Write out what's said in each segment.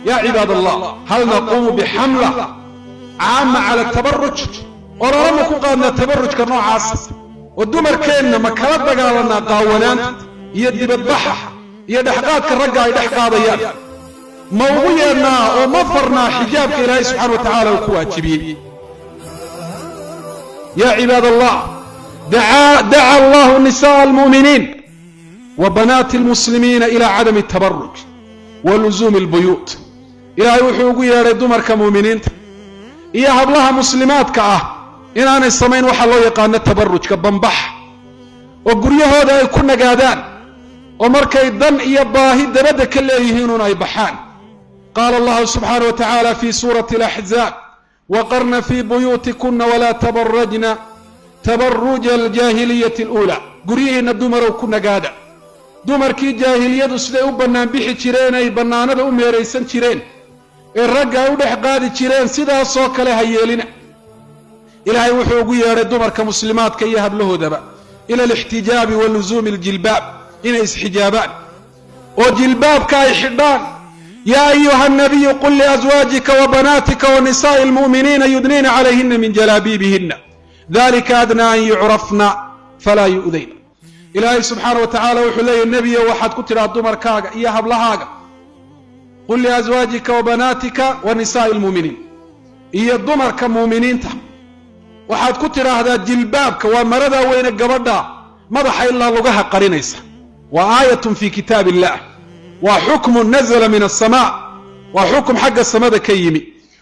Yaa cibaad Allah, hal naquumu bixamla caama cala tabaruj? Olole ma ku qaadnaa tabarujka noocaas oo dumarkeenna ma kala dagaalanaa qaawanaanta iyo dibadbaxa iyo dhexqaadka ragga ay dhex qaadayaan? Ma ugu yeedhnaa oo ma farnaa xijaabka Ilaahay subxana wa tacaala uu ku waajibiyey? Yaa cibaad Allah, daca Allahu nisaءa almu'miniin wa banaati almuslimiina ila cadami altabaruj wa luzuumi albuyuut. Ilaahay wuxuu ugu yeedhay dumarka muuminiinta iyo hablaha muslimaadka ah inaanay samayn waxaa loo yaqaano tabarujka, bambax, oo guryahooda ay ku nagaadaan, oo markay dan iyo baahi dabadda ka leeyihiinuun ay baxaan. Qaala Allahu subxaana wa tacaala fi suurati Alaxzaab: "Waqarna fii buyuutikuna walaa tabarajna tabaruja aljaahiliyati aluulaa." Guryihiinna, dumarow, ku nagaada. Dumarkii jaahiliyadu siday u bannaan bixi jireen, ay bannaanada u meeraysan jireen ee ragga ay u dhex qaadi jireen, sidaasoo kale ha yeelina. Ilaahay wuxuu ugu yeedhay dumarka muslimaadka iyo hablahoodaba ila alixtijaabi wa luzuumi aljilbaab, inay isxijaabaan oo jilbaabka ay xidhaan. "Yaa ayuha nabiyu, qul liazwaajika wa banaatika wa nisaa'i almu'miniina yudniina calayhina min jalaabiibihina, dalika adnaa an yucrafna falaa yu'dayna." Ilaahay subxaana wa tacaala wuxuu leeyahy: "Nebiyo, waxaad ku tidhaa dumarkaaga iyo hablahaaga, qul liazwaajika wa banaatika wa nisaa'i almu'miniin, iyo dumarka muuminiinta waxaad ku tidhaahdaa jilbaabka, waa maradaa weyne gabadha madaxa ilaa lugaha qarinaysa." Waa aayatun fi kitaab illah, waa xukmun nazla min aلsama, waa xukum xagga samada ka yimi,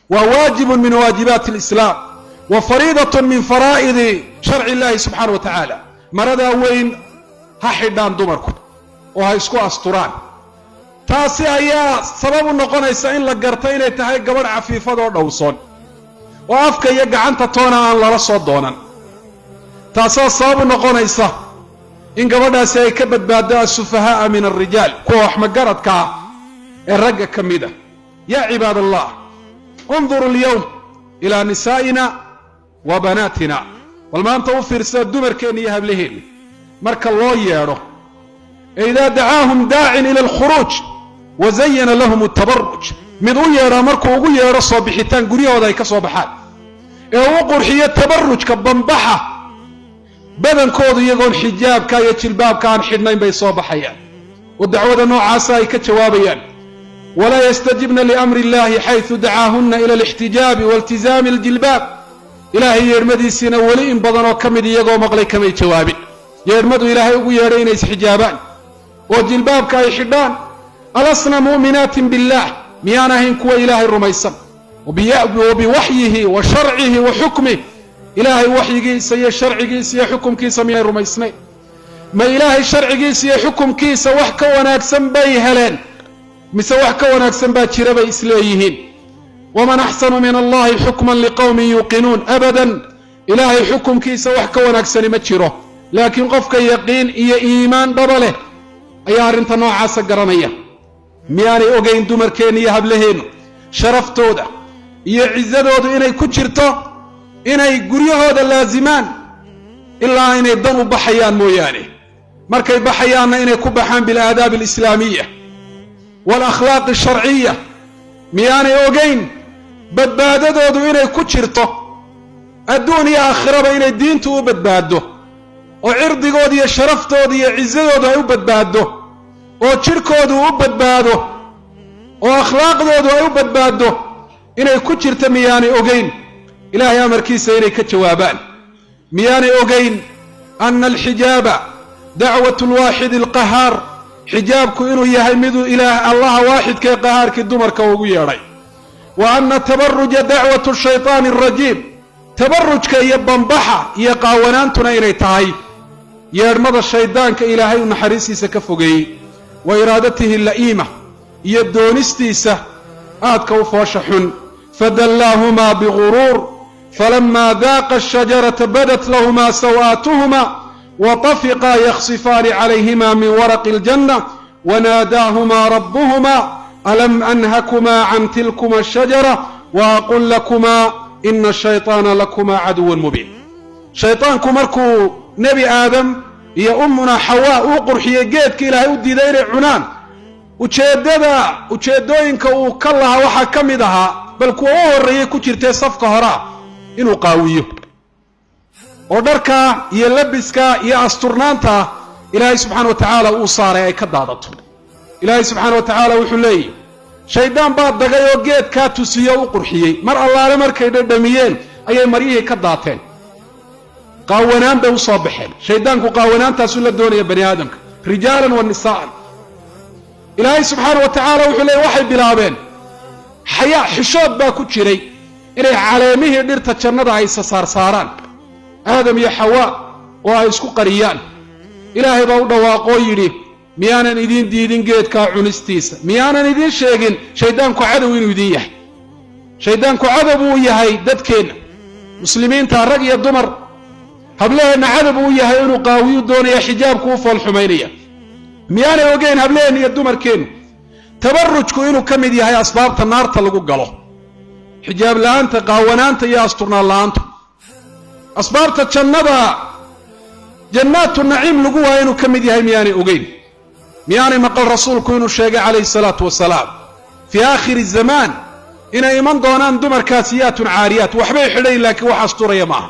waa waajibun min waajibaati alislaam wa fariidatun min faraa'idi sharci illahi subxaana wa tacaala. Maradaa weyn ha xidhaan dumarku oo ha isku asturaan. Taasi ayaa sabab u noqonaysa in la garto inay tahay gabadh cafiifadoo dhowrsoon, oo afka iyo gacanta toona aan lala soo doonan. Taasaa sabab u noqonaysa in gabadhaasi ay ka badbaaddo asufahaa'a min alrijaal, kuwa waxmagaradka ah ee ragga ka mid a. Yaa cibaad Allah, unduruu alyowm ilaa nisaa'ina wa banaatina. Bal maanta u fiirsada dumarkeenna iyo hablaheenna marka loo yeedho, ee idaa dacaahum daacin ila alkhuruuj wa zayana lahum atabaruj, mid u yeedhaa markuu ugu yeedho soo bixitaan guryahooda ay ka soo baxaan ee uu qurxiyo tabarujka, bambaxa, badankoodu iyagoon xijaabka iyo jilbaabka aan xidhnayn bay soo baxayaan oo dacwada noocaasa ay ka jawaabayaan. Walaa yastajibna liamri illahi xaysu dacaahunna ila alixtijaabi wailtizaami aljilbaab. Ilaahay yeedhmadiisiina weli in badan oo ka mid iyagoo maqlay kamay jawaabin yeedhmadu Ilaahay ugu yeedhay inay isxijaabaan oo jilbaabka ay xidhaan. Alasna mu'minaatin billaah? Miyaan ahayn kuwa Ilaahay rumaysan, wa biwaxyihi wa sharcihi wa xukmih? Ilaahay waxyigiisa iyo sharcigiisa iyo xukumkiisa miyay rumaysnayn? Ma Ilaahay sharcigiisa iyo xukumkiisa wax ka wanaagsan bay heleen, mise wax ka wanaagsan baa jira bay isleeyihiin? Waman axsanu min Allahi xukman liqowmin yuuqinuun. Abadan, Ilaahay xukumkiisa wax ka wanaagsani ma jiro, laakiin qofka yaqiin iyo iimaan dhaba leh ayaa arrinta noocaasa garanaya. Miyaanay ogayn dumarkeenna iyo hablaheennu sharaftooda iyo cisadoodu inay ku jirto inay guryahooda laasimaan, ilaa inay dan u baxayaan mooyaane, markay baxayaanna inay ku baxaan bilaadaabi alislaamiya waalakhlaaqi asharciya? Miyaanay ogayn badbaadadoodu inay ku jirto adduun iyo aakhiraba, inay diintu u badbaaddo oo cirdigooda iyo sharaftooda iyo cisadoodu ay u badbaaddo, oo jidhkoodu u badbaado, oo akhlaaqdoodu ay u badbaaddo inay ku jirto? Miyaanay ogayn Ilaahay amarkiisa inay ka jawaabaan? Miyaanay ogayn ana alxijaaba dacwatu alwaaxidi alqahaar, xijaabku inuu yahay miduu Ilaah Allaha waaxidkaee qahaarkii dumarka ugu yeedhay, wa ana tabaruja dacwatu shaytaani alrajiim, tabarujka iyo bambaxa iyo qaawanaantuna inay tahay yeedhmada shaydaanka Ilaahay uu naxariistiisa ka fogeeyey, wa iraadatihi la'iima, iyo doonistiisa aadka u foosha xun? Fadallaahumaa biguruur, falamaa daaqa ashajarata badat lahumaa sawaatuhuma watafiqaa yakhsifaani calayhima min waraqi aljanna, wanaadaahumaa rabbuhumaa: "Alam anhakumaa can tilkuma ashajara wa aqul lakumaa ina ashayطaana lakumaa caduwun mubiin?" Shaydaanku markuu Nebi Aadam iyo Ummuna Xawaa uu qurxiyey geedka Ilaahay u diiday inay cunaan. Ujeeddada ujeeddooyinka uu ka lahaa waxaa ka mid ahaa, bal kuwa u horreeyey ku jirtee safka horaa, inuu qaawiyo oo dharkaa iyo labiska iyo asturnaanta Ilaahay subxaana wa tacaala uu saaray ay ka daadato. Ilaahay subxaana wa tacaala wuxuu leeyahy, shaydaan baa dagay oo geedkaa tusiyo u qurxiyey. Mar allaale markay dhadhamiyeen ayay maryihii ka daateen, qaawanaan bay u soo baxeen. Shaydaanku qaawanaantaasuu la doonaya bani aadamka, rijaalan wa nisaa'an. Ilaahay subxaana wa tacaala wuxuu leeyay, waxay bilaabeen xayaa, xishood baa ku jiray, inay caleemihii dhirta jannada ay isa saarsaaraan, Aadam iyo Xawaa, oo ay isku qariyaan. Ilaahay baa u dhawaaqoo yidhi: "Miyaanan idiin diidin geedkaa cunistiisa? Miyaanan idiin sheegin shayddaanku cadow inuu idin yahay?" Shayddaanku cadow buu yahay dadkeenna muslimiinta, rag iyo dumar. Hablaheenna cadow buu yahay, inuu qaawiyuu doonaya, xijaabku u foolxumaynaya. Miyaanay ogeyn hablaheenna iyo dumarkeennu tabarujku inuu ka mid yahay asbaabta naarta lagu galo? Xijaab la'aanta, qaawanaanta iyo asturnaan la'aantu asbaabta jannada, jannaatu naciim lagu waayo inuu ka mid yahay miyaanay ogeyn? Miyaanay maqal rasuulku inuu sheegay calayhi salaatu wasalaam fii aakhiri zamaan inay iman doonaan dumar kaasiyaatun caariyaat? Waxbay xidhayn, laakiin wax asturaya maaha.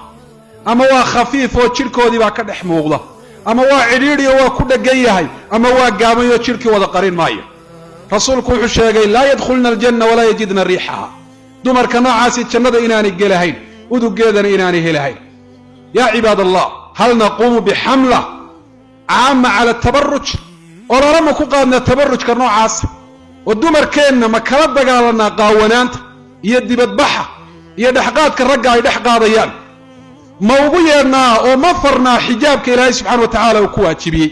Ama waa khafiif oo jidhkoodii baa ka dhex muuqda, ama waa cidhiidhi oo waa ku dheggan yahay, ama waa gaabay oo jidhkii wada qarin maayo. Rasuulku wuxuu sheegay: laa yadkhulna aljanna walaa yajidna riixaha. Dumarka noocaasi jannada inaanay gelahayn, udugeedana inaanay helahayn. Yaa cibaad Allah, hal naquumu bixamla caama cala tabaruj? Olole ma ku qaadnaa tabarujka noocaasa oo dumarkeenna ma kala dagaalanaa qaawanaanta iyo dibadbaxa iyo dhexqaadka ragga ay dhex qaadayaan? Ma ugu yeedhnaa oo ma farnaa xijaabka Ilaahay subxana wa tacaala uu ku waajibiyey?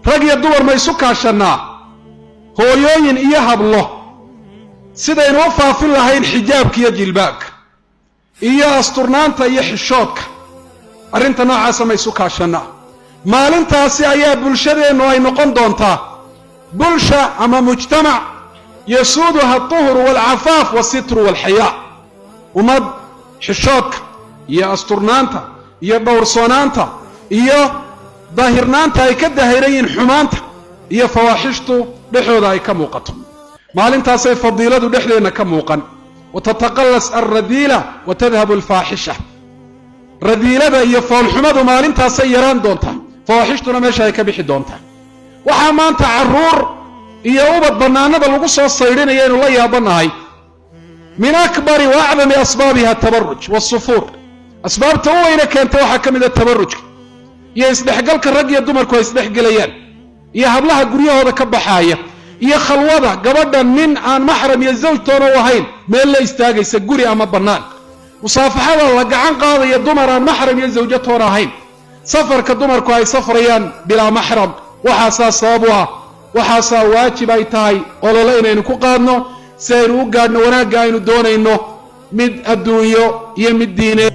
Rag iyo dumar ma isu kaashannaa, hooyooyin iyo hablo, sidaynu u faafin lahayn xijaabka iyo jilbaabka iyo asturnaanta iyo xishoodka? Arrinta noocaasa ma isu kaashannaa? Maalintaasi ayaa bulshadeennu ay noqon doontaa bulsha ama mujtamac yasuuduha altuhru waalcafaaf walsitru waalxayaa, ummad xishoodka iyo asturnaanta iyo dhowrsoonaanta iyo daahirnaanta ay ka dahiran yihiin xumaanta iyo fawaaxishtu dhexooda ay ka muuqato. Maalintaasay fadiiladu dhexdeenna ka muuqan. Wa tataqallas alradiila wa tadhabu alfaaxisha. Radiilada iyo foolxumadu maalintaasay yaraan doontaa, fawaaxishtuna meesha ay ka bixi doontaa. Waxaa maanta carruur iyo ubad bannaanada lagu soo saydhinaya aynu la yaabanahay, min akbari wa acdami asbaabiha tabaruj wasufuur. Asbaabta u weyne keenta waxaa ka mid a tabarujka iyo isdhexgalka rag iyo dumarku ay isdhexgelayaan, iyo hablaha guryahooda ka baxaaya, iyo khalwada gabadha nin aan maxram iyo zawjtoona u ahayn meel la istaagaysa, guri ama bannaan, musaafaxada la gacan qaadaya dumar aan maxram iyo zawjatoona ahayn, safarka dumarku ay safrayaan bilaa maxram. Waxaasaa sabab u ah. Waxaasaa waajib ay tahay olole inaynu ku qaadno si aynu u gaadhno wanaagga aynu doonayno, mid adduunyo iyo mid diineed.